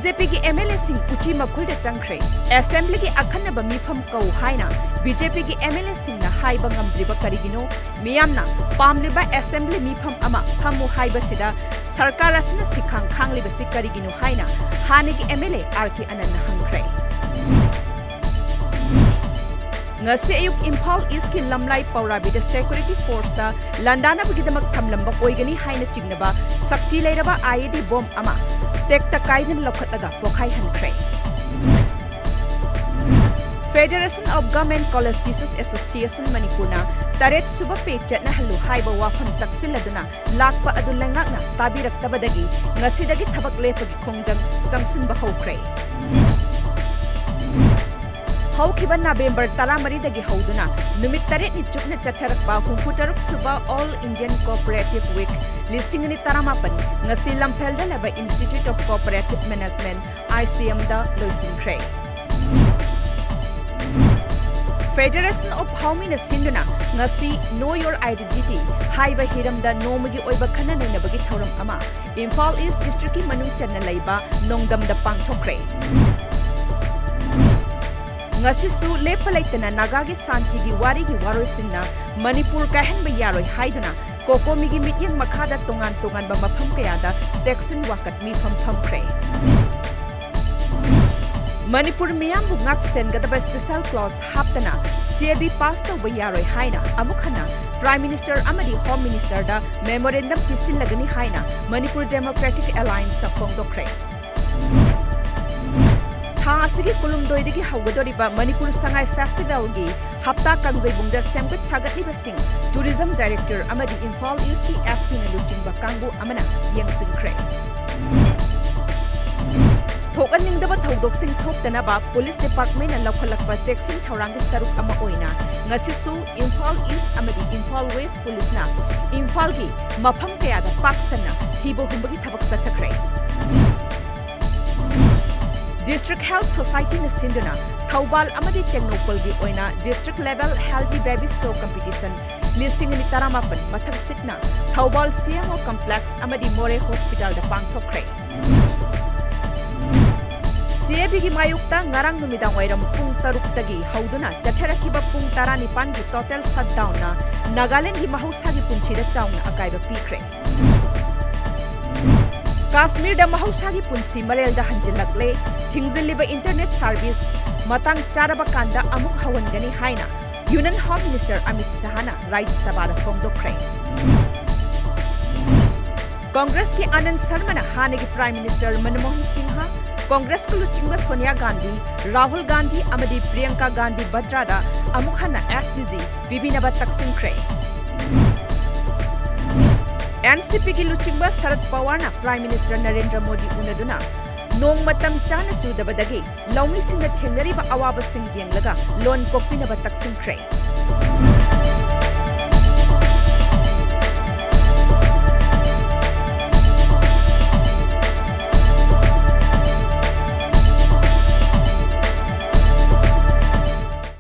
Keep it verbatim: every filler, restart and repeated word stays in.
B J ꯄꯤꯒꯤ M L ꯑꯦꯁꯤꯡ ꯎꯆꯤ ꯃꯈꯨꯜꯗ ꯆꯪꯈ꯭ꯔꯦ꯫ ꯑꯦꯁꯦꯝꯕ꯭ꯂꯤꯒꯤ ꯑꯈꯟꯅꯕ ꯃꯤꯐꯝ ꯀꯧ ꯍꯥꯏꯅ ꯕꯤ ꯖꯦ ꯄꯤꯒꯤ ꯑꯦꯝ ꯑꯦꯜ ꯑꯦꯁꯤꯡꯅ ꯍꯥꯏꯕ ꯉꯝꯗ꯭ꯔꯤꯕ ꯀꯔꯤꯒꯤꯅꯣ? ꯃꯤꯌꯥꯝꯅ ꯄꯥꯝꯂꯤꯕ ꯑꯦꯁꯦꯝꯕ꯭ꯂꯤ ꯃꯤꯐꯝ ꯑꯃ ꯐꯝꯃꯨ ꯍꯥꯏꯕꯁꯤꯗ ꯁꯔꯀꯥꯔ ꯑꯁꯤꯅ ꯁꯤꯈꯥꯡ ꯈꯥꯡꯂꯤꯕꯁꯤ ꯀꯔꯤꯒꯤꯅꯣ ꯍꯥꯏꯅ ꯍꯥꯟꯅꯒꯤ ꯑꯦꯝ ꯑꯦꯜ ꯑꯦ ꯑꯥꯔ ꯀꯦ ꯑꯅꯟꯅ ꯍꯪꯈ꯭ꯔꯦ꯫ ꯉꯁꯤ ꯑꯌꯨꯛ ꯏꯝꯐꯥꯜ ꯏꯁꯀꯤ ꯂꯝꯂꯥꯏ ꯄꯧꯔꯥꯕꯤꯗ ꯁꯦꯀ꯭ꯌꯨꯔꯤꯇꯤ ꯐꯣꯔꯁꯇ ꯂꯥꯟꯗꯥꯅꯕꯒꯤꯗꯃꯛ ꯊꯝꯂꯝꯕ ꯑꯣꯏꯒꯅꯤ ꯍꯥꯏꯅ ꯆꯤꯡꯅꯕ ꯁꯛꯇꯤ ꯂꯩꯔꯕ ꯑꯥꯏ ꯏ ꯗꯤ ꯕꯣꯝ ꯑꯃ ꯇꯦꯛꯇ ꯀꯥꯏꯗꯅ ꯂꯧꯈꯠꯂꯒ ꯄꯣꯈꯥꯏꯍꯟꯈ꯭ꯔꯦ꯫ Federation of Government College Teachers Association ꯃꯅꯤꯄꯨꯔꯅ ꯇꯔꯦꯠ ꯁꯨꯕ ꯄꯦ ꯆꯠꯅꯍꯜꯂꯨ ꯍꯥꯏꯕ ꯋꯥꯐꯝ ꯇꯛꯁꯤꯜꯂꯗꯨꯅ ꯂꯥꯛꯄ ꯑꯗꯨ ꯂꯩꯉꯥꯛꯅ ꯇꯥꯕꯤꯔꯛꯇꯕꯗꯒꯤ ꯉꯁꯤꯗꯒꯤ ꯊꯕꯛ ꯂꯦꯞꯄꯒꯤ ꯈꯣꯡꯖꯪ ꯆꯪꯁꯤꯟꯕ ꯍꯧꯈ꯭ꯔꯦ꯫ ꯍꯧꯈꯤꯕ ꯅꯕꯦꯝꯕꯔ ꯇꯔꯥꯃꯔꯤꯗꯒꯤ ꯍꯧꯗꯨꯅ ꯅꯨꯃꯤꯠ ꯇꯔꯦꯠꯅꯤ ꯆꯨꯞꯅ ꯆꯠꯊꯔꯛꯄ ꯍꯨꯝꯐꯨꯇꯔꯨꯛ ꯁꯨꯕ All Indian Cooperative Week ꯂꯤꯁꯤꯡ ꯑꯅꯤ ꯇꯔꯥꯃꯥꯄꯟ ꯉꯁꯤ ꯂꯝꯐꯦꯜꯗ ꯂꯩꯕ Institute of Cooperative Management, I C M ꯗ ꯂꯣꯏꯁꯤꯟꯈ꯭ꯔꯦ꯫ Federation of Haomina ꯁꯤꯟꯗꯨꯅ ꯉꯁꯤ Know Your Identity ꯍꯥꯏꯕ ꯍꯤꯔꯝꯗ ꯅꯣꯡꯃꯒꯤ ꯑꯣꯏꯕ ꯈꯟꯅ ꯅꯩꯅꯕꯒꯤ ꯊꯧꯔꯝ ꯑꯃ ꯏꯝꯐꯥꯜ ꯏꯁ ꯗꯤꯁꯇ꯭ꯔꯤꯛꯀꯤ ꯃꯅꯨꯡ ꯆꯟꯅ ꯂꯩꯕ ꯅꯣꯡꯗꯝꯗ ꯄꯥꯡꯊꯣꯛꯈ꯭ꯔꯦ꯫ ꯉꯁꯤꯁꯨ ꯂꯦꯞꯄ ꯂꯩꯇꯅ ꯅꯥꯒꯥꯒꯤ ꯁꯥꯟꯇꯤꯒꯤ ꯋꯥꯔꯤꯒꯤ ꯋꯥꯔꯣꯏꯁꯤꯟꯅ ꯃꯅꯤꯄꯨꯔ ꯀꯥꯏꯍꯟꯕ ꯌꯥꯔꯣꯏ ꯍꯥꯏꯗꯨꯅ ꯀꯣꯀꯣꯃꯤꯒꯤ ꯃꯤꯠꯌꯦꯡ ꯃꯈꯥꯗ ꯇꯣꯉꯥꯟ ꯇꯣꯉꯥꯟꯕ ꯃꯐꯝ ꯀꯌꯥꯗ ꯆꯦꯛꯁꯤꯟ ꯋꯥꯀꯠ ꯃꯤꯐꯝ ꯐꯝꯈ꯭ꯔꯦ꯫ ꯃꯅꯤꯄꯨꯔ ꯃꯤꯌꯥꯝꯕꯨ ꯉꯥꯛ ꯁꯦꯟꯒꯗꯕ special clause ꯍꯥꯞꯇꯅ C A B pass ꯇꯧꯕ ꯌꯥꯔꯣꯏ ꯍꯥꯏꯅ ꯑꯃꯨꯛ ꯍꯟꯅ Prime Minister ꯑꯃꯗꯤ Home Ministerꯗ memorandum ꯄꯤꯁꯤꯜꯂꯒꯅꯤ ꯍꯥꯏꯅ Manipur Democratic Allianceꯅ ꯐꯣꯡꯗꯣꯛꯈ꯭ꯔꯦ꯫ ꯊꯥ ꯑꯁꯤꯒꯤ ꯀꯨꯟꯍꯨꯝꯗꯣꯏꯗꯒꯤ ꯍꯧꯒꯗꯧꯔꯤꯕ ꯃꯅꯤꯄꯨꯔ ꯁꯉꯥꯏ Festivalꯒꯤ ꯍꯞꯇꯥ ꯀꯥꯡꯖꯩꯕꯨꯡꯗ ꯁꯦꯝꯒꯠ ꯁꯥꯒꯠꯂꯤꯕꯁꯤꯡ Tourism Director ꯑꯃꯗꯤ ꯏꯝꯐꯥꯜ ꯏꯁꯀꯤ S Pꯅ ꯂꯨꯆꯤꯡꯕ ꯀꯥꯡꯕꯨ ꯑꯃꯅ ꯌꯦꯡꯁꯤꯟꯈ꯭ꯔꯦ꯫ ꯊꯣꯛꯍꯟꯅꯤꯡꯗꯕ ꯊꯧꯗꯣꯛꯁꯤꯡ ꯊꯣꯛꯇꯅꯕ Police Departmentꯅ ꯂꯧꯈꯠꯂꯛꯄ ꯆꯦꯛꯁꯤꯟ ꯊꯧꯔꯥꯡꯒꯤ ꯁꯔꯨꯛ ꯑꯃ ꯑꯣꯏꯅ ꯉꯁꯤꯁꯨ ꯏꯝꯐꯥꯜ ꯏꯁ ꯑꯃꯗꯤ ꯏꯝꯐꯥꯜ ꯋꯦꯁ Policeꯅ ꯏꯝꯐꯥꯜꯒꯤ ꯃꯐꯝ ꯀꯌꯥꯗ ꯄꯥꯛ ꯁꯟꯅ ꯊꯤꯕ ꯍꯨꯝꯕꯒꯤ ꯊꯕꯛ ꯆꯠꯊꯈ꯭ꯔꯦ꯫ District Health Societyꯅ ꯁꯤꯟꯗꯨꯅ ꯊꯧꯕꯥꯜ ꯑꯃꯗꯤ ꯇꯦꯡꯅꯧꯄꯜꯒꯤ ꯑꯣꯏꯅ District Level Healthy Baby Show Competition ꯂꯤꯁꯤꯡ ꯑꯅꯤ ꯇꯔꯥꯃꯥꯄꯟ ꯃꯊꯪꯁꯤꯠꯅ Thoubal C M O Complex ꯑꯃꯗꯤ ꯃꯣꯔꯦ Hospitalꯗ ꯄꯥꯡꯊꯣꯛꯈ꯭ꯔꯦ꯫ ꯁꯤ ꯑꯦ ꯕꯤꯒꯤ ꯃꯥꯌꯣꯛꯇ ꯉꯔꯥꯡ ꯅꯨꯃꯤꯗꯥꯡ ꯋꯥꯏꯔꯝ ꯄꯨꯡ ꯇꯔꯨꯛꯇꯒꯤ ꯍꯧꯗꯨꯅ ꯆꯠꯊꯔꯛꯈꯤꯕ ꯄꯨꯡ ꯇꯔꯥꯅꯤꯄꯥꯟꯒꯤ total shutdownꯅ ꯅꯥꯒꯥꯂꯦꯟꯗꯒꯤ ꯃꯍꯧꯁꯥꯒꯤ ꯄꯨꯟꯁꯤꯗ ꯆꯥꯎꯅ ꯑꯀꯥꯏꯕ ꯄꯤꯈ꯭ꯔꯦ꯫ ꯀꯥꯁꯃꯤꯔꯗ ꯃꯍꯧꯁꯥꯒꯤ ꯄꯨꯟꯁꯤ ꯃꯔꯦꯜꯗ ꯍꯟꯖꯤꯜꯂꯛꯂꯦ꯫ ꯊꯤꯡꯖꯤꯜꯂꯤꯕ internet service ꯃꯇꯥꯡ ꯆꯥꯔꯕ ꯀꯥꯟꯗ ꯑꯃꯨꯛ ꯍꯧꯍꯟꯒꯅꯤ ꯍꯥꯏꯅ Union Home Minister ꯑꯃꯤꯠ ꯁꯍꯥꯅ ꯔꯥꯖ꯭ꯌ ꯁꯚꯥꯗ ꯐꯣꯡꯗꯣꯛꯈ꯭ꯔꯦ꯫ ꯀꯪꯒ꯭ꯔꯦꯁꯀꯤ ꯑꯥꯅꯟꯗ ꯁꯔꯃꯅ ꯍꯥꯟꯅꯒꯤ Prime Minister ꯃꯟꯃꯣꯍꯟ ꯁꯤꯡꯍ, ꯀꯪꯒ꯭ꯔꯦꯁꯀꯤ ꯂꯨꯆꯤꯡꯕ ꯁꯣꯅꯤꯌꯥ ꯒꯥꯟꯙꯤ, ꯔꯥꯍꯨꯜ ꯒꯥꯟꯙꯤ ꯑꯃꯗꯤ ꯄ꯭ꯔꯤꯌꯪꯀꯥ ꯒꯥꯟꯙꯤ ꯚꯗ꯭ꯔꯥꯗ ꯑꯃꯨꯛ ꯍꯟꯅ S P G ꯄꯤꯕꯤꯅꯕ ꯇꯛꯁꯤꯟꯈ꯭ꯔꯦ꯫ N C Pꯒꯤ ꯂꯨꯆꯤꯡꯕ ꯁꯔꯗ ꯄꯋꯥꯔꯅ Prime Minister ꯅꯔꯦꯟꯗ꯭ꯔ ꯃꯣꯗꯤ ꯎꯅꯗꯨꯅ ꯅꯣꯡ ꯃꯇꯝ ꯆꯥꯅ ꯆꯨꯗꯕꯗꯒꯤ ꯂꯧꯃꯤꯁꯤꯡꯅ ꯊꯦꯡꯅꯔꯤꯕ ꯑꯋꯥꯕꯁꯤꯡ ꯌꯦꯡꯂꯒ ꯂꯣꯟ ꯀꯣꯛꯄꯤꯅꯕ ꯇꯛꯁꯤꯟꯈ꯭ꯔꯦ꯫